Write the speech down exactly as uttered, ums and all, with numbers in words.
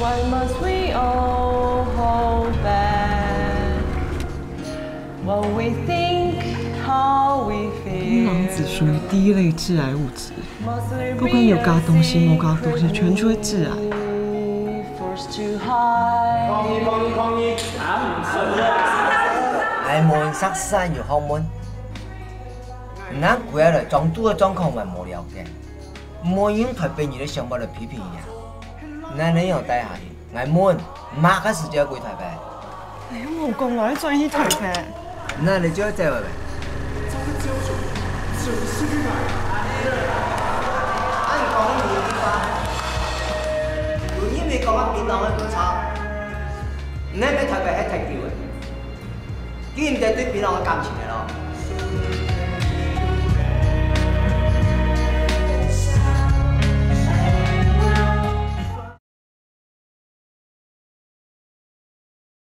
Why must we all hold back? What we think, how we feel. 槟榔籽属于第一类致癌物质，不管有加东西、无加东西，全就会致癌。 ？𠊎問，識時有學問，你恁歸來裝肚个狀況還無了解，毋好用台北人个想法來批評人啊！你恁樣帶下去，𠊎問，麼个時節歸台北？哎呀，無講𠊎愛轉去台北。那你就愛走了呗。按講你个地方，有人會講啊，檳榔个不差，你愛台北還太久了，佢毋得對檳榔个感情个咯。